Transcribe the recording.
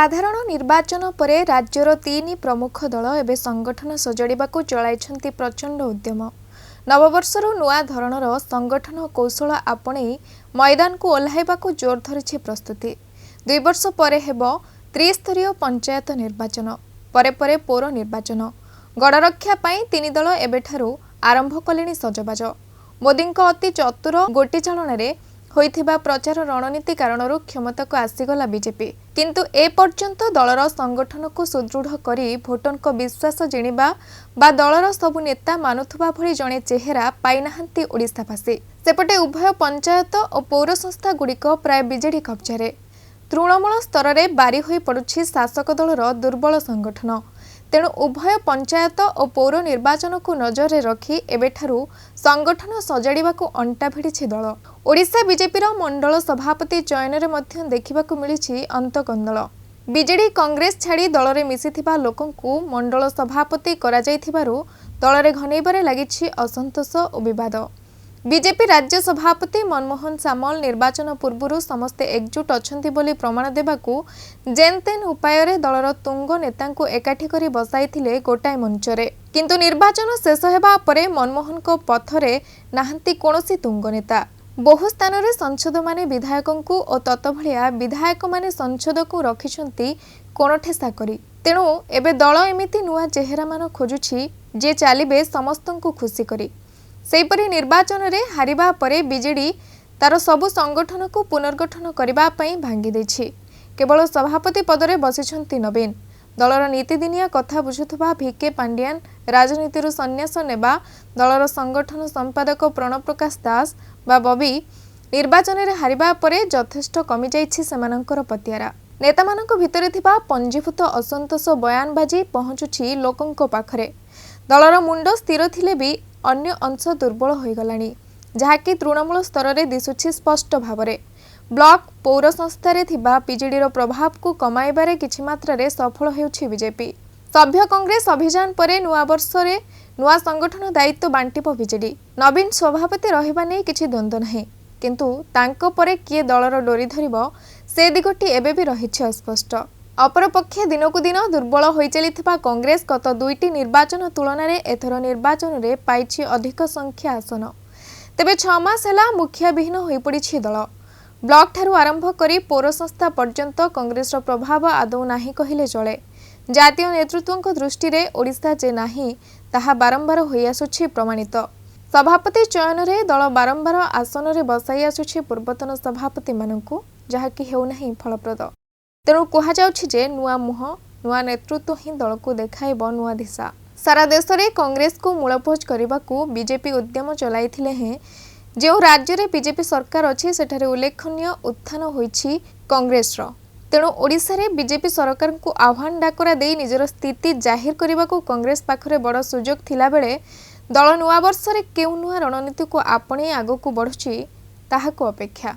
ସାଧାରଣ ନିର୍ବାଚନ ପରେ ରାଜ୍ୟର ତିନି ପ୍ରମୁଖ ଦଳ ଏବେ ସଂଗଠନ ସଜାଡ଼ିବାକୁ ଚଳାଇଛନ୍ତି ପ୍ରଚଣ୍ଡ ଉଦ୍ୟମ। ନବବର୍ଷରୁ ନୂଆ ଧରଣର ସଂଗଠନ କୌଶଳ ଆପଣେଇ ମଇଦାନକୁ ଓହ୍ଲାଇବାକୁ ଜୋର ଧରିଛି ପ୍ରସ୍ତୁତି। 2 ବର୍ଷ ପରେ ହେବ ତ୍ରିସ୍ତରୀୟ ପଞ୍ଚାୟତ ନିର୍ବାଚନ, ପରେ ପରେ ପୌର ନିର୍ବାଚନ। ଗଡ଼ରକ୍ଷା ପାଇଁ ତିନି ଦଳ ଏବେଠାରୁ ଆରମ୍ଭ କଲେଣି ସଜବାଜ। ମୋଦିଙ୍କ ଅତି ଚତୁର ଗୋଟି ଚାଳନାରେ ହୋଇଥିବା ପ୍ରଚାର ରଣନୀତି କାରଣରୁ କ୍ଷମତାକୁ ଆସିଗଲା ବିଜେପି। କିନ୍ତୁ ଏ ପର୍ଯ୍ୟନ୍ତ ଦଳର ସଂଗଠନକୁ ସୁଦୃଢ଼ କରି ଭୋଟରଙ୍କ ବିଶ୍ୱାସ ଜିଣିବା ବା ଦଳର ସବୁ ନେତା ମାନୁଥିବା ଭଳି ଜଣେ ଚେହେରା ପାଇନାହାନ୍ତି ଓଡ଼ିଶାବାସୀ। ସେପଟେ ଉଭୟ ପଞ୍ଚାୟତ ଓ ପୌର ସଂସ୍ଥାଗୁଡ଼ିକ ପ୍ରାୟ ବିଜେଡି କବ୍ଜାରେ। ତୃଣମୂଳ ସ୍ତରରେ ବାରି ହୋଇ ପଡୁଛି ଶାସକ ଦଳର ଦୁର୍ବଳ ସଂଗଠନ। ତେଣୁ ଉଭୟ ପଞ୍ଚାୟତ ଓ ପୌର ନିର୍ବାଚନକୁ ନଜରରେ ରଖି ଏବେଠାରୁ ସଂଗଠନ ସଜାଡ଼ିବାକୁ ଅଣ୍ଟା ଭିଡ଼ିଛି ଦଳ। ଓଡ଼ିଶା ବିଜେପିର ମଣ୍ଡଳ ସଭାପତି ଚୟନରେ ମଧ୍ୟ ଦେଖିବାକୁ ମିଳିଛି ଅନ୍ତଃକନ୍ଦଳ। ବିଜେଡି, କଂଗ୍ରେସ ଛାଡ଼ି ଦଳରେ ମିଶିଥିବା ଲୋକଙ୍କୁ ମଣ୍ଡଳ ସଭାପତି କରାଯାଇଥିବାରୁ ଦଳରେ ଘନେଇବାରେ ଲାଗିଛି ଅସନ୍ତୋଷ ଓ ବିବାଦ। ବିଜେପି ରାଜ୍ୟ ସଭାପତି ମନମୋହନ ସାମଲ ନିର୍ବାଚନ ପୂର୍ବରୁ ସମସ୍ତେ ଏକଜୁଟ ଅଛନ୍ତି ବୋଲି ପ୍ରମାଣ ଦେବାକୁ ଯେନତେନ ଉପାୟରେ ଦଳର ତୁଙ୍ଗ ନେତାଙ୍କୁ ଏକାଠି କରି ବସାଇଥିଲେ ଗୋଟାଏ ମଞ୍ଚରେ। କିନ୍ତୁ ନିର୍ବାଚନ ଶେଷ ହେବା ପରେ ମନମୋହନଙ୍କ ପଥରେ ନାହାନ୍ତି କୌଣସି ତୁଙ୍ଗ ନେତା। ବହୁ ସ୍ଥାନରେ ସାଂସଦମାନେ ବିଧାୟକଙ୍କୁ ଓ ତତଭଳିଆ ବିଧାୟକମାନେ ସାଂସଦଙ୍କୁ ରଖିଛନ୍ତି କୋଣଠେସା କରି। ତେଣୁ ଏବେ ଦଳ ଏମିତି ନୂଆ ଚେହେରାମାନ ଖୋଜୁଛି, ଯିଏ ଚାଲିବେ ସମସ୍ତଙ୍କୁ ଖୁସି କରି। ସେହିପରି ନିର୍ବାଚନରେ ହାରିବା ପରେ ବିଜେଡି ତାର ସବୁ ସଂଗଠନକୁ ପୁନର୍ଗଠନ କରିବା ପାଇଁ ଭାଙ୍ଗି ଦେଇଛି। କେବଳ ସଭାପତି ପଦରେ ବସିଛନ୍ତି ନବୀନ। ଦଳର ନୀତିଦିନିଆ କଥା ବୁଝୁଥିବା ଭିକେ ପାଣ୍ଡିଆନ ରାଜନୀତିରୁ ସନ୍ନ୍ୟାସ ନେବା, ଦଳର ସଂଗଠନ ସମ୍ପାଦକ ପ୍ରଣବ ପ୍ରକାଶ ଦାସ ବା ବବି ନିର୍ବାଚନରେ ହାରିବା ପରେ ଯଥେଷ୍ଟ କମିଯାଇଛି ସେମାନଙ୍କର ପତିଆରା। ନେତାମାନଙ୍କ ଭିତରେ ଥିବା ପଞ୍ଜୀଭୂତ ଅସନ୍ତୋଷ ବୟାନବାଜି ପହଞ୍ଚୁଛି ଲୋକଙ୍କ ପାଖରେ। ଦଳର ମୁଣ୍ଡ ସ୍ଥିର ଥିଲେ ବି ଅନ୍ୟ ଅଂଶ ଦୁର୍ବଳ ହୋଇଗଲାଣି, ଯାହାକି ତୃଣମୂଳ ସ୍ତରରେ ଦିଶୁଛି ସ୍ପଷ୍ଟ ଭାବରେ। ବ୍ଲକ, ପୌର ସଂସ୍ଥାରେ ଥିବା ବିଜେଡିର ପ୍ରଭାବକୁ କମାଇବାରେ କିଛି ମାତ୍ରାରେ ସଫଳ ହେଉଛି ବିଜେପି। ସଭ୍ୟ କଂଗ୍ରେସ ଅଭିଯାନ ପରେ ନୂଆବର୍ଷରେ ନୂଆ ସଂଗଠନ ଦାୟିତ୍ୱ ବାଣ୍ଟିବ ବିଜେଡି। ନବୀନ ସଭାପତି ରହିବା ନେଇ କିଛି ଦ୍ୱନ୍ଦ୍ୱ ନାହିଁ, କିନ୍ତୁ ତାଙ୍କ ପରେ କିଏ ଦଳର ଡୋରି ଧରିବ, ସେ ଦିଗଟି ଏବେ ବି ରହିଛି ଅସ୍ପଷ୍ଟ। ଅପରପକ୍ଷେ ଦିନକୁ ଦିନ ଦୁର୍ବଳ ହୋଇଚାଲିଥିବା କଂଗ୍ରେସ ଗତ ଦୁଇଟି ନିର୍ବାଚନ ତୁଳନାରେ ଏଥର ନିର୍ବାଚନରେ ପାଇଛି ଅଧିକ ସଂଖ୍ୟା ଆସନ। ତେବେ 6 ମାସ ହେଲା ମୁଖିଆବିହୀନ ହୋଇପଡ଼ିଛି ଦଳ। ବ୍ଲକଠାରୁ ଆରମ୍ଭ କରି ପୌର ସଂସ୍ଥା ପର୍ଯ୍ୟନ୍ତ କଂଗ୍ରେସର ପ୍ରଭାବ ଆଦୌ ନାହିଁ କହିଲେ ଚଳେ। ଜାତୀୟ ନେତୃତ୍ୱଙ୍କ ଦୃଷ୍ଟିରେ ଓଡ଼ିଶା ଯେ ନାହିଁ, ତାହା ବାରମ୍ବାର ହୋଇଆସୁଛି ପ୍ରମାଣିତ। ସଭାପତି ଚୟନରେ ଦଳ ବାରମ୍ବାର ଆସନରେ ବସାଇ ଆସୁଛି ପୂର୍ବତନ ସଭାପତିମାନଙ୍କୁ, ଯାହାକି ହେଉନାହିଁ ଫଳପ୍ରଦ। ତେଣୁ କୁହାଯାଉଛି ଯେ ନୂଆ ମୁହଁ, ନୂଆ ନେତୃତ୍ୱ ହିଁ ଦଳକୁ ଦେଖାଇବ ନୂଆ ଦିଶା। ସାରା ଦେଶରେ କଂଗ୍ରେସକୁ ମୂଳପୋଛ କରିବାକୁ ବିଜେପି ଉଦ୍ୟମ ଚଳାଇଥିଲେ ହେଁ ଯେଉଁ ରାଜ୍ୟରେ ବିଜେପି ସରକାର ଅଛି, ସେଠାରେ ଉଲ୍ଲେଖନୀୟ ଉତ୍ଥାନ ହୋଇଛି କଂଗ୍ରେସର। ତେଣୁ ଓଡ଼ିଶାରେ ବିଜେପି ସରକାରଙ୍କୁ ଆହ୍ୱାନ ଡାକରା ଦେଇ ନିଜର ସ୍ଥିତି ଜାହିର କରିବାକୁ କଂଗ୍ରେସ ପାଖରେ ବଡ଼ ସୁଯୋଗ ଥିଲାବେଳେ ଦଳ ନୂଆବର୍ଷରେ କେଉଁ ନୂଆ ରଣନୀତିକୁ ଆପଣେଇ ଆଗକୁ ବଢ଼ୁଛି, ତାହାକୁ ଅପେକ୍ଷା।